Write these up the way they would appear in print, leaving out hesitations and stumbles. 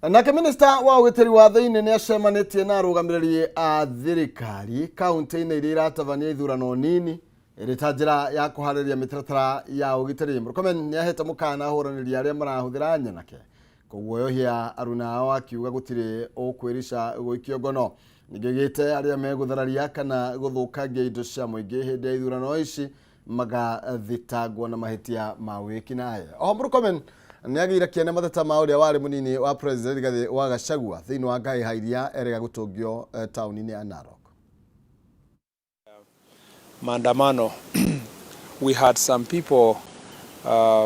Nake minista wa ũgitĩri wa thĩinĩ nĩ acemanĩtie na arũgamĩrĩri a thirikari kaunti-inĩ iria iratabania ithurano nini ĩrĩ ta njĩra ya kũharĩria mĩtaratara ya ũgitĩri. Murkomen nĩ ahete mũkana ahũranĩri arĩa marahũthĩra nyanake kũguoyohia aruna ao, akiuga gũtirĩ ũkwĩrica gũikio ngono. Ningĩ gĩte arĩa megũthararia kana gũthũkangia indo cia mũingĩ hĩndĩ ya ithurano ici magathitangwo na mahĩtia ma wĩkinaĩ. Oho Murkomen nĩ agĩire kĩene mateta ma ũrĩa warĩ mũnini wa President Rigathĩ wa Gachagua thĩinĩ wa ngahĩha iria erĩga gũtũngio taũni-inĩ ya Narok. Maandamano, we had some people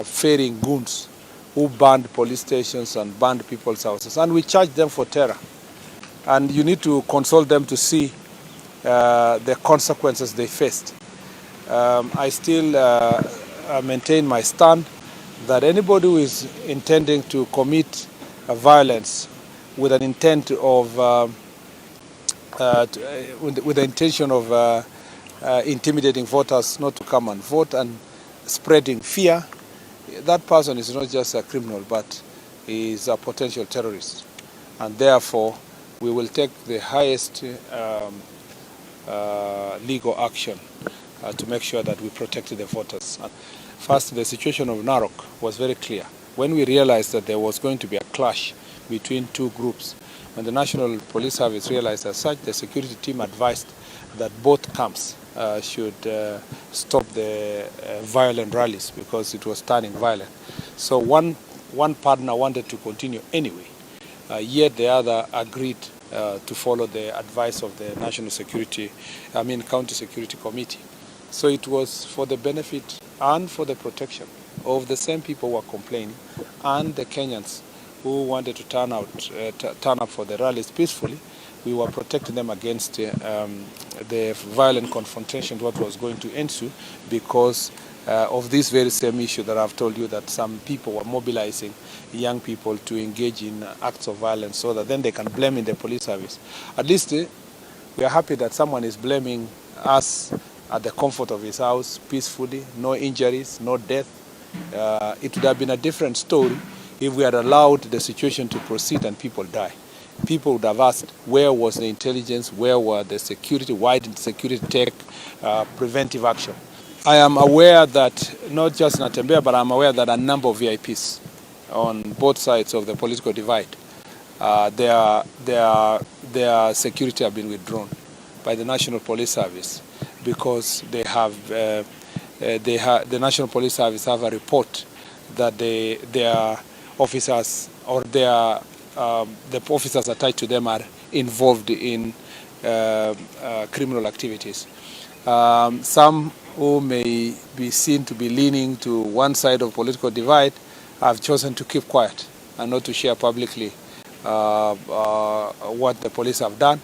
ferrying goons who burned police stations and burned people's houses, and we charged them for terror. And you need to consult them to see the consequences they faced. I still maintain my stand that anybody who is intending to commit violence with an intent of with the intention of intimidating voters not to come and vote and spreading fear, that person is not just a criminal, but is a potential terrorist. And therefore, we will take the highest legal action to make sure that we protect the voters. First, the situation of Narok was very clear. When we realized that there was going to be a clash between two groups, when the National Police Service realized as such, the security team advised that both camps should stop the violent rallies because it was turning violent. So one partner wanted to continue anyway, yet the other agreed to follow the advice of the National Security, I mean County Security Committee. So it was for the benefit and for the protection of the same people who were complaining and the Kenyans who wanted to turn up for the rallies peacefully. We were protecting them against the violent confrontation what was going to ensue because of this very same issue that I've told you, that some people were mobilizing young people to engage in acts of violence so that then they can blame in the police service. At least we are happy that someone is blaming us at the comfort of his house, peacefully, no injuries, no death. It would have been a different story if we had allowed the situation to proceed and people die. People would have asked, where was the intelligence, where were the security, why didn't security take preventive action? I am aware that not just Natembeya, but I'm aware that a number of VIPs on both sides of the political divide, their security have been withdrawn by the National Police Service because they have, the National Police Service have a report that their officers or the officers attached to them are involved in criminal activities. Some who may be seen to be leaning to one side of political divide have chosen to keep quiet and not to share publicly what the police have done.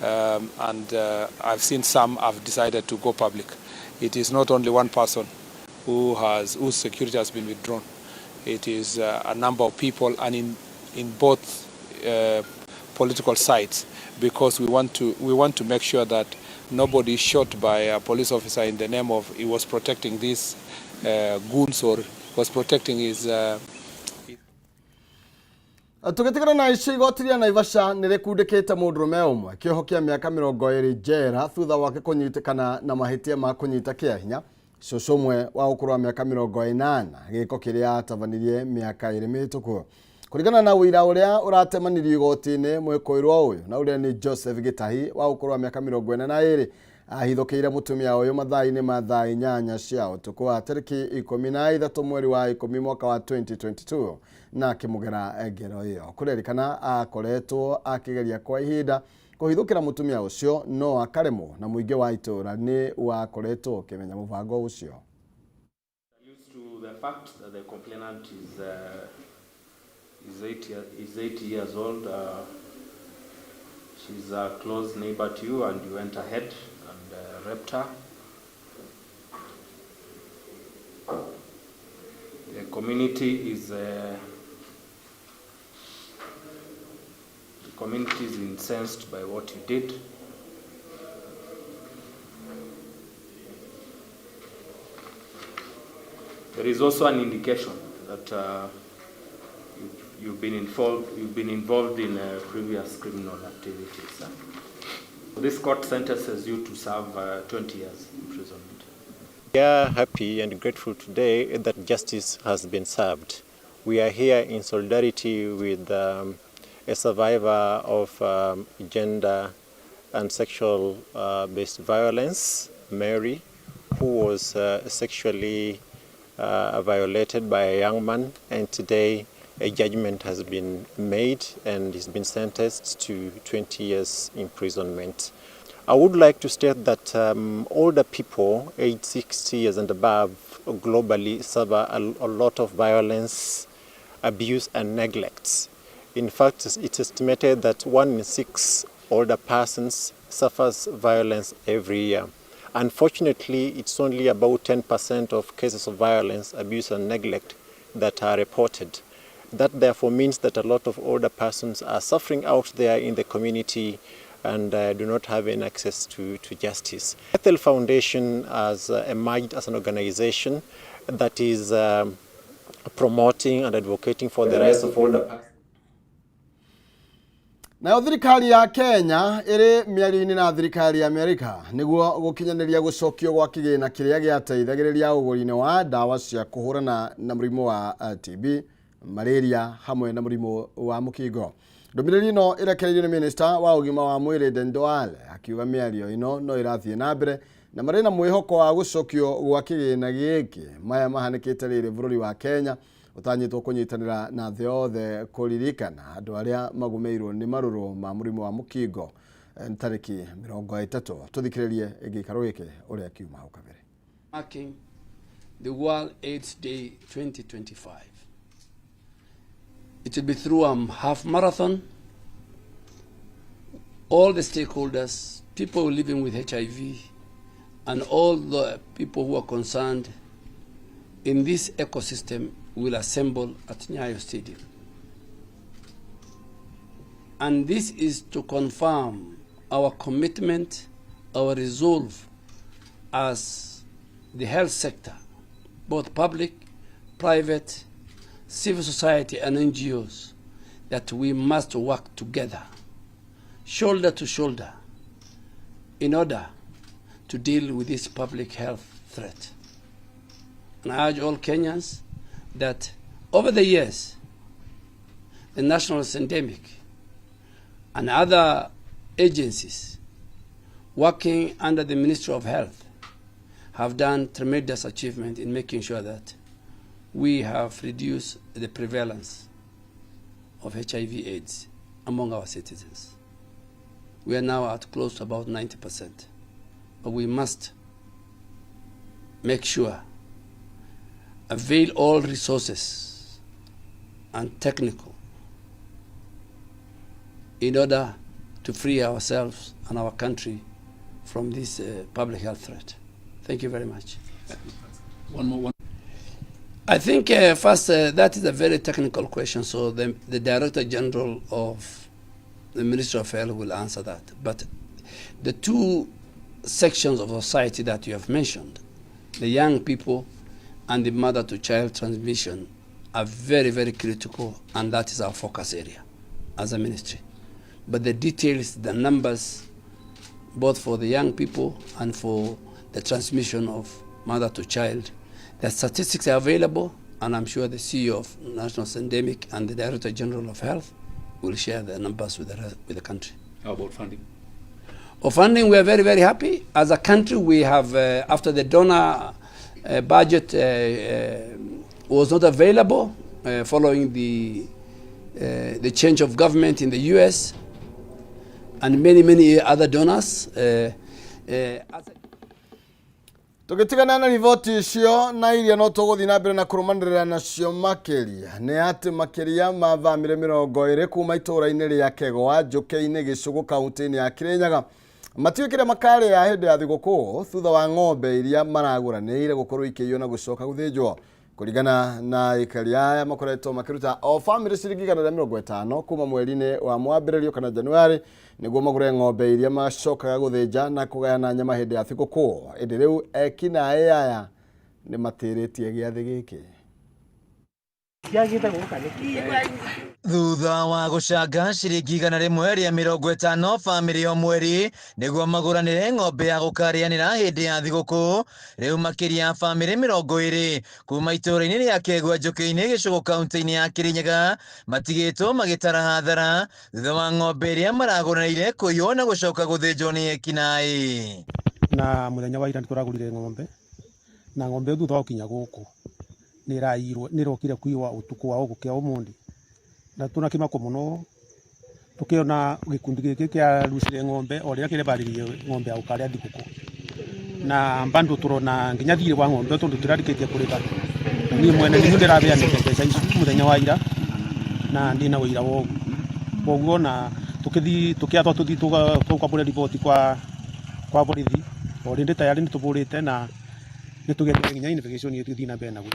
And I've seen some have decided to go public. It is not only one person whose security has been withdrawn. It is a number of people, and in both political sides, because we want to make sure that nobody is shot by a police officer in the name of he was protecting these goons or was protecting his. Tũgĩtigana na ici, igoti rĩa Naivasha nĩ rĩkundĩkĩte mũndũrũme ũmwe kĩoho kĩa mĩaka 20 njera thutha wake kũnyitĩkana na mahĩtia ma kũnyita kĩa hinya cũcũ ũmwe wa ũkũrũ wa mĩaka 80, gĩko kĩrĩa atabanirie mĩaka 2 mĩhĩtũku. Kũringana na ũira ũrĩa ũratemanirio igoti-inĩ, mwĩkũĩrwo ũyũ na ũrĩa nĩ Joseph Gĩtahi wa ũkũrũ wa mĩaka 42 ahithũkĩire mũtumia ũyũ mathaa-inĩ ma thaa 8 cia ũtukũ wa tarĩki 13 mweri wa 10 mwaka wa 2022 na akĩmũgera ngero ĩyo. Kũrerĩkana akoretwo akĩgeria kwa ihinda kũhithũkĩra mũtumia ũcio no akaremwo, na mũingĩ wa itũũra nĩ wakoretwo ũkĩmenya mũbango ũcio. Alludes to the fact that the complainant is 80 years old. She's a close neighbor to you, and you went ahead and raped her. The community is incensed by what you did. There is also an indication that You've been involved in previous criminal activities. Huh? This court sentences you to serve 20 years imprisonment. We are happy and grateful today that justice has been served. We are here in solidarity with a survivor of gender and sexual based violence, Mary, who was sexually violated by a young man, and today a judgment has been made and he's been sentenced to 20 years imprisonment. I would like to state that older people aged 60 years and above globally suffer a lot of violence, abuse, and neglect. In fact, it's estimated that one in six older persons suffers violence every year. Unfortunately, it's only about 10% of cases of violence, abuse, and neglect that are reported. That therefore means that a lot of older persons are suffering out there in the community and do not have any access to justice. Bethel Foundation has emerged as an organization that is promoting and advocating for the rights of older persons. Nayo thirikari ya Kenya ĩrĩ mĩario-inĩ na thirikari ya Amerika nĩguo gũkinyanĩria gũcokio gwa kĩgĩna kĩrĩa gĩateithagĩrĩria ũgũri-inĩ wa ndawa cia kũhũrana na mũrimũ wa TB, malaria hamwe na mũrimũ wa mũkingo. Ndũmĩrĩri ĩno ĩrekereirio nĩ minista wa ũgima wa mwĩrĩ Aden Duale akiuga mĩario ĩno no ĩrathiĩ na mbere na marĩ na mwĩhoko wa gũcokio gwa kĩgĩna gĩkĩ. Maya mahanĩkĩte rĩrĩ bũrũri wa Kenya ũtanyĩtwo kũnyitanĩra na thĩ yothe kũririkana andũ arĩa magũmĩirwo nĩ marũrũ ma mũrimũ wa mũkingo tarĩki 30. Tũthikĩrĩrie gĩikaro gĩkĩ ũrĩa kiuma hau kabere. Marking the World AIDS Day 2025. It will be through a half marathon. All the stakeholders, people living with HIV, and all the people who are concerned in this ecosystem will assemble at Nyayo Stadium. And this is to confirm our commitment, our resolve as the health sector, both public, private, civil society, and NGOs, that we must work together, shoulder to shoulder, in order to deal with this public health threat. And I urge all Kenyans that over the years, the National Syndemic and other agencies working under the Ministry of Health have done tremendous achievement in making sure that we have reduced the prevalence of HIV AIDS among our citizens. We are now at close to about 90%. But we must make sure, avail all resources and technical in order to free ourselves and our country from this public health threat. Thank you very much. One more, one. I think first that is a very technical question, so the Director General of the Ministry of Health will answer that. But the two sections of society that you have mentioned, the young people and the mother to child transmission, are very, very critical, and that is our focus area as a ministry. But the details, the numbers, both for the young people and for the transmission of mother to child, the statistics are available, and I'm sure the CEO of National Syndemic and the Director General of Health will share the numbers with the country. How about funding? For funding, we are very, very happy. As a country, we have, after the donor budget was not available following the change of government in the US and many, many other donors. As a Tũgĩtigana na riboti icio na iria no tũgũthiĩ na mbere na kũrũmanĩrĩra nacio makĩria nĩ atĩ makĩria ma bamĩrĩ 20 kuma itũũra-inĩ rĩa Kegwa Njũkĩ-inĩ Gĩcũgũ kaunti-inĩ ya Kĩrĩnyaga matiũĩ kĩrĩa makarĩa hĩndĩ ya thigũkũ thutha wa ng'ombe iria maragũranĩire gũkorwo ikĩiywo na gũcoka gũthĩnjwo. Kũringana na aikari aya makoretwo makĩruta o bamĩrĩ ciringi 150 kuma mweri-inĩ wa mwambĩrĩrio kana Januari nĩguo magũre ng'ombe iria macokaga gũthĩnja na kũgayana nyama hĩndĩ ya thigũkũ. Ĩndĩ rĩu ekinaĩ aya nĩ matĩrĩtie gĩathĩ gĩkĩ. Thutha wa gũcanga ciringi 150 bamĩrĩ o mweri nĩguo magũranĩre ng'ombe ya gũkarĩanĩra hĩndĩ ya thigũkũ, rĩu makĩria ya bamĩrĩ 20 kuma itũũra-inĩ rĩa Kegwa Njũkĩ-inĩ Gĩcũgũ kaunti-inĩ ya Kĩrĩnyaga matigĩtwo magĩtara hathara thutha wa ng'ombe ĩrĩa maragũranĩire kũiywo na gũcoka gũthĩnjwo nĩ ekinaĩ. Na mũthenya wa ira nĩtũragũrire ng'ombe na ng'ombe ĩyo thutha wa gũkinya gũkũ nĩraiyirwo, nĩrokire kuiywo ũtukũ wa gũkĩa ũmũthĩ, na tuna kĩmako mũno tukiona gĩkundi gĩkĩ kĩarucire ng'ombe o rĩrĩa kĩrebarĩrie ng'ombe ya gũkarĩa thigũkũ, na bado tũrona nginya thirĩ wa ng'ombe tondũ tũrarĩkĩtie kũrĩha. Na niĩ mwene nĩ ndĩrabeanĩte mbeca ici mũthenya wa ira na ndĩna ũira wa ũguo. Koguo na tũkĩthiĩ tũkĩathwo tũthiĩ tũkabũre riboti kwa borithi, o rĩndĩ tayari nĩtũbũrĩte na nĩtũgĩte nginya investigation ĩthiĩ na mbere naguo.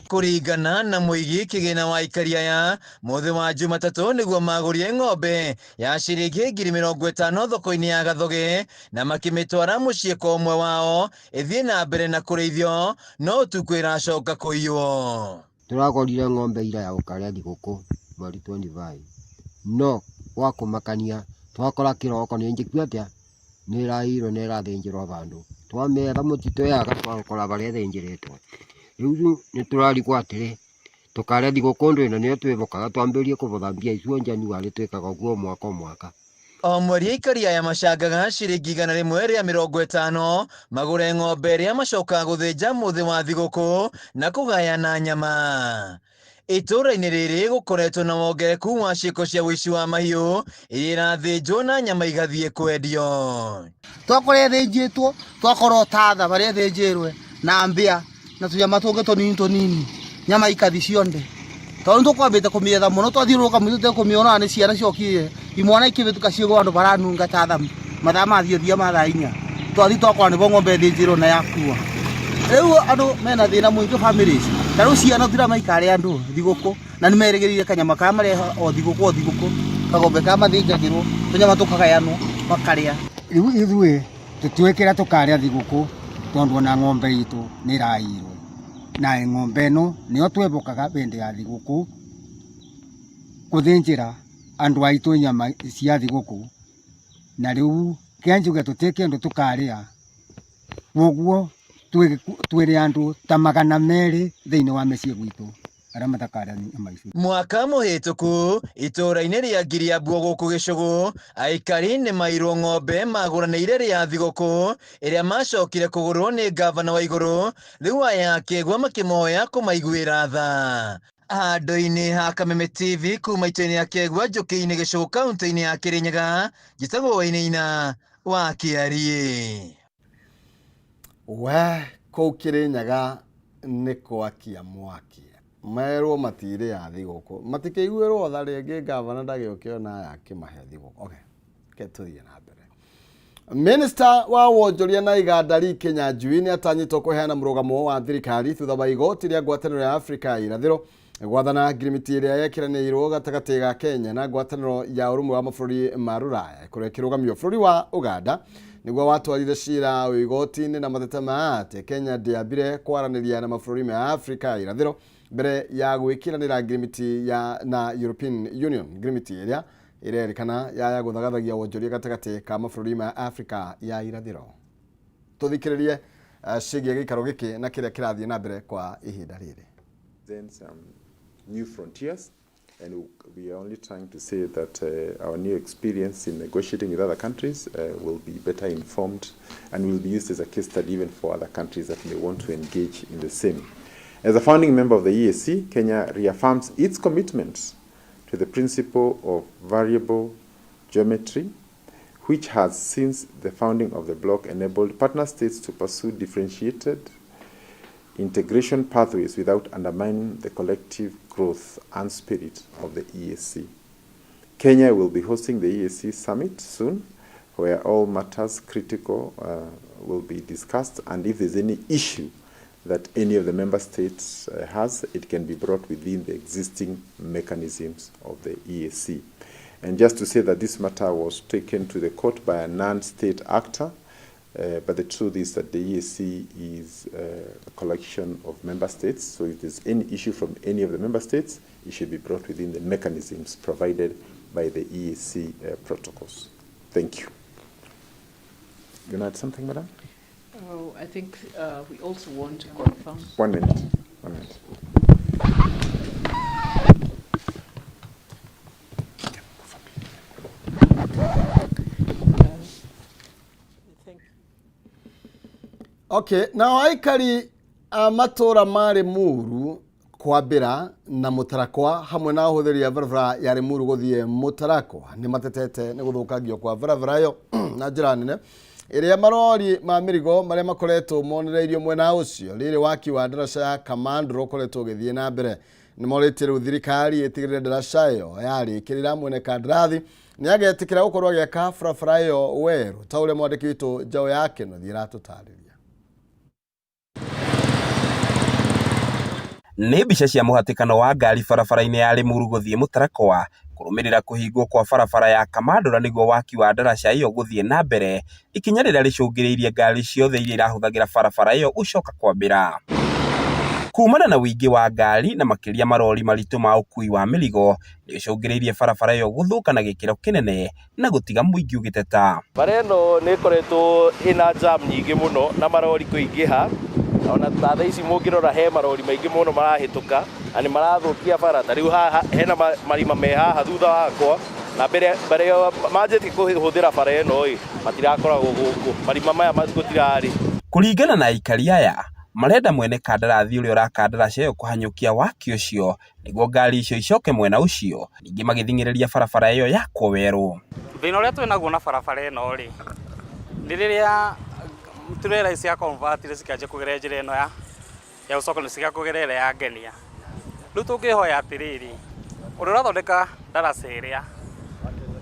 Kũringana na mũigi kĩgĩna wa aikari aya, mũthĩ wa Jumatatũ nĩguo magũrire ng'ombe ya ciringi 50,000 thoko-inĩ ya Gathoge na makĩmĩtwara mũciĩ kwa ũmwe wao ĩthiĩ na mbere na kũrĩithio, no ũtukũ ĩracoka kũiywo. Tũragũrire ng'ombe ira ya gũkarĩa thigũkũ mweri 25, no gwa kũmakania twakora kĩroko nĩ njĩku atĩa nĩ ĩraiyirwo nĩ ĩrathĩnjĩrwo vandũ, twamĩetha mũtitũ yaga twakora barĩa ĩthĩnjĩrĩtwo. Rĩu nĩ tũrarigwo atĩrĩ tũkarĩa thigũkũ ndũ ĩno nĩyo twĩvokaga twambĩrĩrie kũbotha mbia icio January twĩkaga ũguo mwaka o mwaka. O mweri aikari aya macangaga ciringi 150 magũre ng'ombe ĩrĩa macokaga gũthĩnja mũthĩ wa thigũkũ na kũgayana nyama. Itũũra-inĩ rĩrĩ gũkoretwo na wongerereku wa ciĩko cia ũici wa mahiũ iria irathĩnjwo na nyama igathiĩ kwendio. Twakora ĩthĩnjĩtwo, twakora ũtatha barĩa ĩthĩnjĩrwe na mbĩa na tũnyama tũngĩ tũnini tũnini, nyama ikathi cionde. Tondũ nĩtũkwambĩte kũmĩetha mũno, twathiũrũrũka mũtitũ tũtekũmĩona nĩ ciana ciokire, imwana ikĩhĩtũka ciĩgwo andũ baranunga ta tha mathaa mathiĩ thia ma thaa inya. Twathiĩ twakora nĩbo ng'ombe ĩthĩnjĩrwo na yakua. Rĩu andũ mena thĩna mũingĩ families, ta rĩu ciana tira maikarĩa andũ thigũkũ na nĩmerĩgĩrĩire kanyama karĩa mareha o thigũkũ o thigũkũ, kagombe karĩa mathĩnjagĩrwo, tũnyama tũkagayanwo makarĩa. Rĩu ithuĩ tũtiũĩ kĩrĩa tũkarĩa thigũkũ tondũ ona ng'ombe itũ nĩ ĩraiyirwo, na ng'ombe ĩno nĩyo twĩvokaga hĩndĩ ya thigũkũ gũthĩnjĩra andũ aitũ nyama cia thigũkũ, na rĩu kĩa njuge tũtirĩ kĩndũ tũkarĩa, koguo twĩrĩ andũ ta 200 thĩinĩ wa mĩciĩ gwitũ arĩa matakarĩa nyama ici. Mwaka mũhĩtũku itũũra-inĩ rĩa Ngiriambuo gũkũ Gĩcũgũ, aikari nĩ mairwo ng'ombe magũranĩire rĩa thigũkũ ĩrĩa macokire kũgũrwo nĩ ngavana wa igũrũ, rĩu aya Kĩgwa makĩmoya kũmaiguĩra tha. Handũ-inĩ ha Kameme TV kuma itũũra-inĩ ya Kĩgwa Njũkĩ-inĩ Gĩcũgũ kaunti-inĩ ya Kĩrĩnyaga, njĩtagwo Wainaina wa Kĩariĩ. We kũu Kĩrĩnyaga nĩ gwakia mwaki, merwo matirĩ ya thigũkũ, matikĩiguĩrwo tha rĩngĩ ngavana ndagĩũke ona aya akĩmahe thigũkũ. Okay, reke tũthiĩ na mbere. Minister wa wonjoria na iganda Lee Kinyanjui nĩ atanyĩtwo kũheana mũrũgamo wa thirikari thutha wa igoti rĩa ngwatanĩro ya Afrika ya irathĩro gwathana ngirimiti ĩrĩa yekĩranĩirwo gatagatĩ ga Kenya na ngwatanĩro ya ũrũmwe wa mabũrũri ma Rũraya ĩkorwo ĩkĩrũgamio. Bũrũri wa Uganda nĩguo watwarire cira ũyũ igoti-inĩ na mateta ma atĩ Kenya ndĩambire kwaranĩria na mabũrũri ma Afrika ya irathĩro mbere ya gwĩkĩranĩra ngirimiti ya na European Union, ngirimiti ĩrĩa ĩrerĩkana yaya gũthagathagia wonjoria gatagatĩ ka mabũrũri ma Afrika ya irathĩro. Tũthikĩrĩrie ciĩgiĩ gĩikaro gĩkĩ na kĩrĩa kĩrathiĩ na mbere kwa ihinda rĩrĩ. Presents new frontiers, and we are only trying to say that our new experience in negotiating with other countries will be better informed and will be used as a case study even for other countries that may want to engage in the same. As a founding member of the EAC, Kenya reaffirms its commitment to the principle of variable geometry, which has since the founding of the bloc enabled partner states to pursue differentiated integration pathways without undermining the collective growth and spirit of the EAC. Kenya will be hosting the EAC summit soon, where all matters critical will be discussed, and if there's any issue that any of the member states has, it can be brought within the existing mechanisms of the EAC. And just to say that this matter was taken to the court by a non-state actor, But the truth is that the EAC is a collection of member states, so if there's any issue from any of the member states, it should be brought within the mechanisms provided by the EAC protocols. Thank you. You want to add something, madam? Oh, I think we also want to confirm. 1 minute. 1 minute. Okay, nao aikari a matũra ma Limuru kwambĩra na Mũtarakwa hamwe na ahũthĩri a barabara ya Limuru gũthiĩ Mũtarakwa nĩ matetete nĩ gũthũkangio kwa barabara ĩyo na njĩra nene ĩrĩa marori ma mĩrigo marĩa makoretwo monereirio mwena ũcio. Rĩrĩ waki wa ndaraca ya Kamandũra ũkoretwo ũgĩthiĩ na mbere. Nĩ morĩtie rĩu thirikari ĩtigĩrĩre ndaraca ĩyo yarĩkĩrĩra mwene kandarathi nĩ agetĩkĩra gũkorwo agĩaka barabara ĩyo werũ ta ũrĩa mwandĩki witũ Njaũ ya Kĩnuthia ĩratũtarĩria. Nĩ mbica cia mũhatĩkano wa ngari barabara-inĩ ya Limuru gũthiĩ Mũtarakwa kũrũmĩrĩra kũhingwo kwa barabara ya Kamandũra nĩguo waki wa ndaraca ĩyo gũthiĩ na mbere, ikinya rĩrĩa rĩcũngĩrĩirie ngari ciothe iria irahũthagĩra barabara ĩyo gũcoka kwambĩra. Kumana na ũingĩ wa ngari na makĩria marori maritũ ma ũkui wa mĩrigo nĩ ũcũngĩrĩirie barabara ĩyo gũthũka na gĩkĩro kĩnene na gũtiga mũingĩ ũgĩteta. Bara ĩno nĩ ĩkoretwo ĩna jam nyingĩ mũno na marori kũingĩha, ona ta thaa ici mũngĩrora he marori maingĩ mũno marahĩtũka na nĩ marathũkia bara. Ta rĩu haha hena marima me haha thutha wakwa, na mbere ĩyo manjĩtie kũhũthĩra bara ĩno ĩ matirakoragwo gũkũ, marima maya gũtirarĩ. Kũringana na aikari aya, marenda mwene kandarathi ũrĩa ũraka ndaraca ĩyo kũhanyũkia waki ũcio nĩguo ngari icio icoke mwena ũcio, ningĩ magĩthing'ĩrĩria barabara ĩyo yakwo werũ. Thĩna ũrĩa twĩnaguo na barabara ĩno rĩ, nĩ rĩrĩa turera cia convert cikanjia kũgerera njĩra ĩno ya gũcoka nĩ cigakũgerera ĩrĩa ya ngenia. Rĩu tũngĩhoya atĩrĩrĩ, ũrĩa ũrathondeka ndaraca ĩrĩa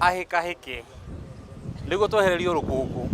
ahĩkahĩke nĩguo twehererio rũkũngũ,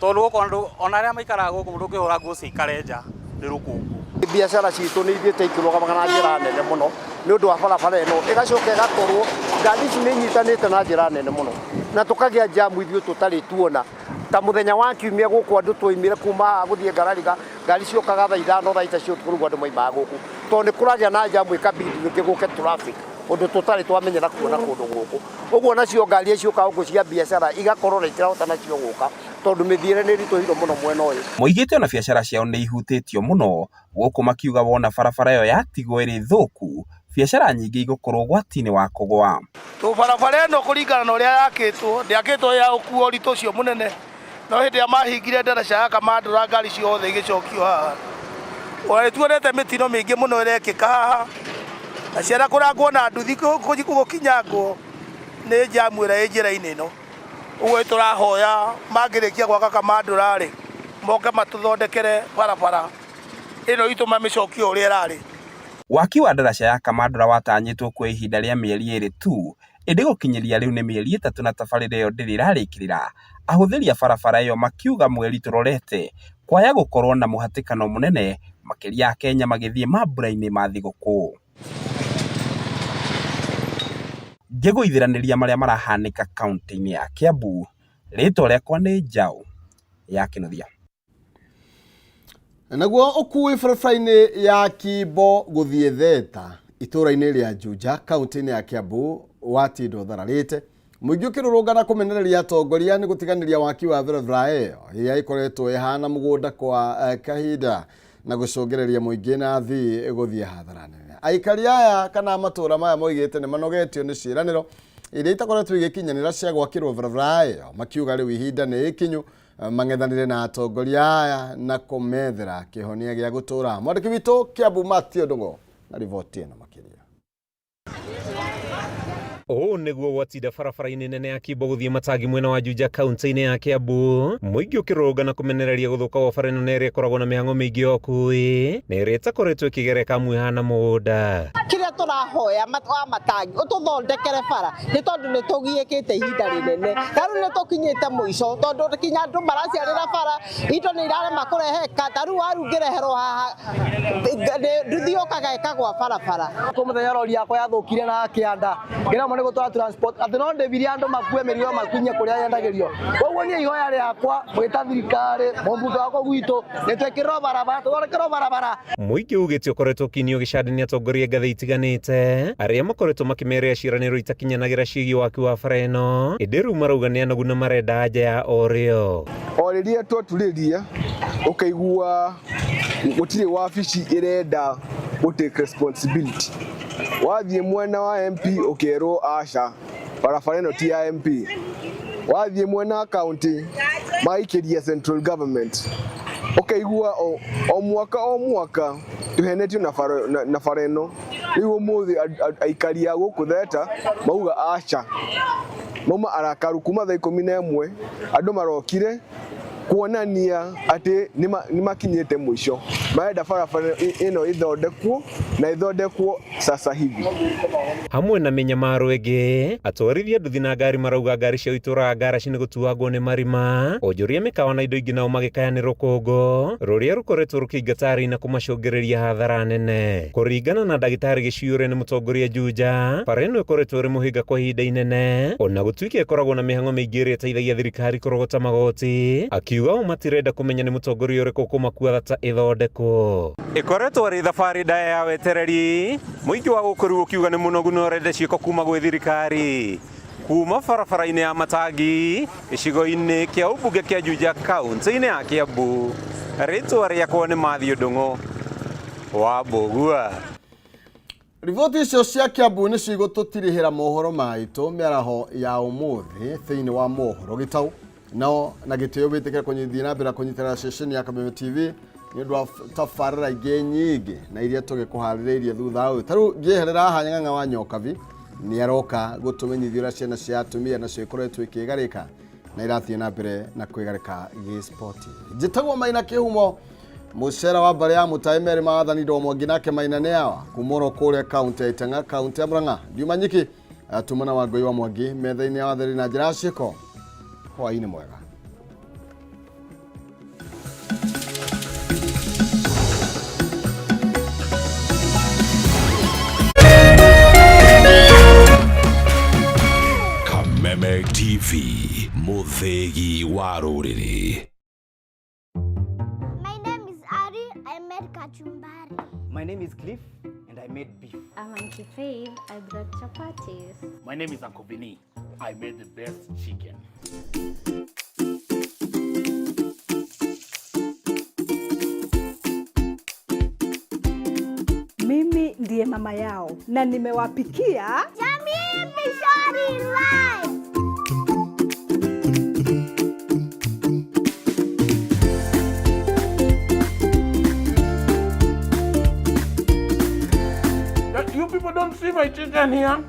tondũ gũkũ ona arĩa maikaraga gũkũ ndũngĩhũra nguo cikare nja nĩ rũkũngũ. Biacara citũ nĩ ithiĩte ikĩrũgamaga na njĩra nene mũno nĩ ũndũ wa barabara ĩno, ĩgacoka ĩgakorwo ngari ici nĩ inyitanĩte na njĩra nene mũno na tũkagĩa jamu ithuĩ tũtarĩ tuona. Ta mũthenya wa kiumia gũkũ andũ twaimire kuma haha gũthiĩ Ngarariga, ngari ciokaga thaa 5 thaa 6 cia ũtukũ rĩu andũ maimaga gũkũ tondũ nĩ kũragĩa na jamu ĩkabidi rĩngĩ gũke traffic ũndũ tũtarĩ twamenyera kuona kũndũ gũkũ. Ũguo nacio ngari ciũkaga gũkũ cia biacara igakorwo na itirahota nacio gũka tondũ mĩthiĩre nĩ ĩritũhire mũno mwena ũyũ. Moigĩte ona biacara ciao nĩ ihutĩtio mũno gũkũ makiuga wona barabara ĩyo yatigwo ĩrĩ thũku biacara nyingĩ igũkorwo ũgwati-inĩ wa kũgwa. Tũ barabara ĩno kũringana na ũrĩa yakĩtwo ndĩakĩtwo ya ũkuo ũritũ ũcio mũnene, no hĩndĩ ĩrĩa mahingire ndaraca ya Kamandũra ngari ciothe igĩcokio haha. Ona nĩ tuonete mĩtino mĩingĩ mũno ĩrekĩka haha na ciana kũrangwo na nduthi gũkinyangwo nĩ jamu ĩrĩa ĩ njĩra-inĩ ĩno. Ũguo tũrahoya mangĩrĩkia gwaka Kamandũra rĩ, moke matũthondekere barabara ĩno itũ mamĩcokie ũrĩa ĩrarĩ. Waki wa ndaraca ya Kamandũra watanyĩtwo kuoya ihinda rĩa mĩeri 2 tu, ĩndĩ gũkinyĩria rĩu nĩ mĩeri 3 na tabarĩra ĩyo ndĩrĩ ĩrarĩkĩrĩra. Ahũthĩri a barabara ĩyo makiuga mweri tũrorete kwaya gũkorwo na mũhatĩkano mũnene makĩria Akenya magĩthiĩ mambura-inĩ ma thigũkũ. Ngĩgũithĩranĩria marĩa marahanĩka kaunti-inĩ ya Kiambu, rĩtwa rĩakwa nĩ Njaũ ya Kĩnuthia. Naguo ũkui barabara-inĩ ya Kimbo gũthiĩ Theta itũũra-inĩ rĩa Juja kaunti-inĩ ya Kiambu watinda ũthararĩte, mũingĩ ũkĩrũrũngana kũmenereria atongoria nĩ gũtiganĩria waki wa barabara ĩyo ĩrĩa ĩkoretwo ĩhana mũgũnda kwa kahinda na gũcũngĩrĩria mũingĩ na athii gũthiĩ hathara nene. Aikari aya kana matũũra maya moigĩte nĩ manogetio nĩ ciĩranĩro iria itakoretwo igĩkinyanĩra cia gwakĩrwo barabara ĩyo, makiuga rĩu ihinda nĩ ikinyu mang'ethanĩre na atongoria aya na kũmethera kĩhonia gĩa gũtũũra. Mwandĩki witũ Kiambu Matthew Ndung'u na riboti ĩno makĩria. Ũũ nĩguo gwatinda barabara-inĩ nene ya Kimbo gũthiĩ Matangi mwena wa Juja kaunti-inĩ ya Kiambu, mũingĩ ũkĩrũrũngana kũmenereria gũthũka gwa bara ĩno na ĩrĩa ĩkoragwo na mĩhang'o mĩingĩ ya ũkui na ĩrĩa ĩtakoretwo ĩkĩgereka amu ĩhana mũgũnda. Kĩrĩa tũrahoya wa Matangi ũtũthondekere bara nĩ tondũ nĩ tũgiĩkĩte ihinda rĩnene, ta rĩu nĩ tũkinyĩte mũico tondũ kinya andũ maraciarĩra bara, indo nĩ irarema kũreheka, ta rĩu waru ngĩreherwo haha nduthi yũkaga ĩkagwa barabara. Kũ mũthenya rori yakwa yathũkire na kĩanda ngĩremwo nĩ nĩ gũtwara transport atĩ no ndĩbirie andũ makue mĩrigo makinye kũrĩa yendagĩrio. Koguo niĩ ihoya rĩakwa gwĩta thirikari mũmbunge wakwa gwitũ nĩ twĩkĩrĩrwo barabara, tũthondekerwo barabara. Mũingĩ ugĩte ũkoretwo ũkĩinio gĩcande nĩ atongoria ngathĩ itiganĩte arĩa makoretwo makĩmeria ciĩranĩro itakinyanagĩra ciĩgiĩ waki wa bara ĩno, ĩndĩ rĩu marauga nĩ anogu na marenda anja ya orĩo. O rĩrĩa twaturĩria ũkaigua gũtirĩ wabici ĩrenda gũ take responsibility. Wathiĩ mwena wa MP ũkerwo aca barabara ĩno ti ya MP. Wathiĩ mwena wa county magaikĩria central government. Ũkaigua o mwaka o mwaka tũhenetio na bara ĩno. Rĩu ũmũthĩ aikari a gũkũ Theta mauga aca, mauma arakaru kuma thaa 11 andũ marokire kuonania atĩ nĩ makinyĩte mũico, marenda barabara ĩno ĩthondekwo na ĩthondekwo sasa hivi. Hamwe na mĩnyamaro ĩngĩ, atwarithia nduthi na ngari marauga ngari ciao itũraga ngaraci nĩ gũtuangwo nĩ marima, onjoria mĩkawa na indo ingĩ nao magĩkaya nĩ rũkũngũ rũrĩa rũkoretwo rũkĩingata arĩi na kũmacũngĩrĩria hathara nene. Kũringana na ndagĩtarĩ Gĩciũre nĩ mũtongoria Juja, bara ĩno ĩkoretwo ĩrĩ mũhĩnga kwa ihinda inene, ona gũtuĩka ĩkoragwo na mĩhang'o mĩingĩ ĩrĩa ĩteithagia thirikari kũrogota magoti, akiuga o matirenda kũmenya nĩ mũtongoria ũrĩkũ ũkũmakua thata ĩthondekwo. Ĩkoretwo ĩrĩ thabarĩ ndaya ya wetereri, mũingĩ wa gũkũ rĩu ũkiuga nĩ mũnogu na ũrenda ciĩko kuma gwĩ thirikari. Kuma barabara-inĩ ya Matangi, gĩcigo-inĩ kĩa ũmbunge kĩa Juja kaunti-inĩ ya Kiambu, rĩtwa rĩakwa nĩ Matthew Ndung'u wa Mbũgua. Riboti icio cia Kiambu nĩcio igũtũtirihĩra mohoro maitũ mĩaraho ya ũmũthĩ thĩinĩ wa mohoro gĩtau no na gĩtĩo wĩtĩkĩre kũnyithiĩ na mbere kũnyitĩrĩra ceceni ya Kameme TV nĩ ũndũ wa tabarĩra ingĩ nyingĩ na iria tũgĩkũharĩrĩirie thutha ũyũ. Ta rĩu ngĩeherera haha Nyang'ang'a wa Nyokabi nĩ aroka gũtũmenyithia ũrĩa ciana cia atumia nacio ikoretwo ikĩgarĩka na irathiĩ na mbere na kwĩgarĩka gĩspoti. Njĩtagwo Maina Kĩhumo, mũcera wa mbarĩ ya Mũtaĩ merĩ ma wathani Ndomwangi nake Maina nĩ awa kuma oro kũrĩa kaunti ya Itang'a, kaunti ya Murang'a. Ndiuma nyiki tumana wa Ngũi wa Mwangi metha-inĩ ya watheri na njĩra ya ciĩko. Hwaĩ-inĩ mwega. Kameme TV, mũthĩgi wa rũrĩrĩ. My name is Ari. I made kachumbari. My name is Cliff and I made beef. I'm Auntie Faith. I brought chapatis. My name is Uncle Vinny. I made the best chicken. Mimi ndiye mama yao na nimewapikia Jamii Mishori Live. You people don't see my chicken here?